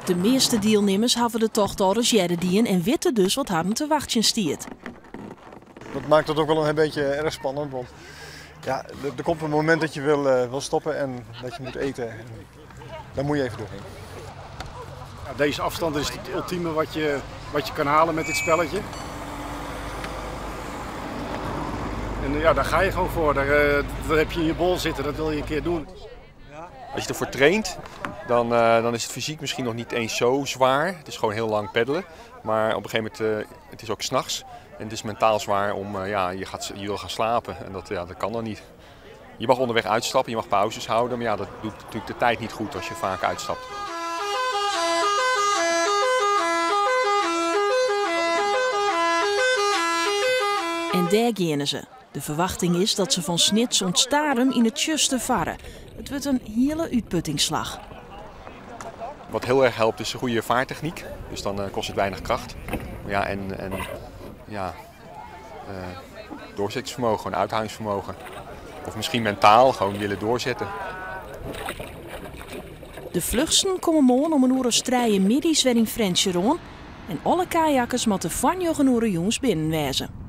De measte dielnimmers hawwe de tocht alris earder dien en witte dus wat harren te wachtsjen stiet. Dat maakt het ook wel een beetje erg spannend, want ja, er komt een moment dat je wil stoppen en dat je moet eten. En daar moet je even doorheen. Ja, deze afstand is het ultieme wat je kan halen met dit spelletje. En ja, daar ga je gewoon voor. Daar heb je in je bol zitten, dat wil je een keer doen. Als je ervoor traint, dan is het fysiek misschien nog niet eens zo zwaar. Het is gewoon heel lang peddelen. Maar op een gegeven moment, het is ook 's nachts. En het is mentaal zwaar om, ja, je gaat, je wil gaan slapen en dat, ja, dat kan dan niet. Je mag onderweg uitstappen, je mag pauzes houden, maar ja, dat doet natuurlijk de tijd niet goed als je vaak uitstapt. En daar gaan ze. De verwachting is dat ze van Snits ontstaren in het Tjuste varen. Het wordt een hele uitputtingsslag. Wat heel erg helpt is een goede vaartechniek, dus dan kost het weinig kracht. Ja, en doorzettingsvermogen, gewoon uithoudingsvermogen. Of misschien mentaal gewoon willen doorzetten. De vluchtsten komen morgen om een uur of drie middags weer in Frjentsjer oan. En alle kajakkers moeten van Jochen Oere jongens binnen wezen.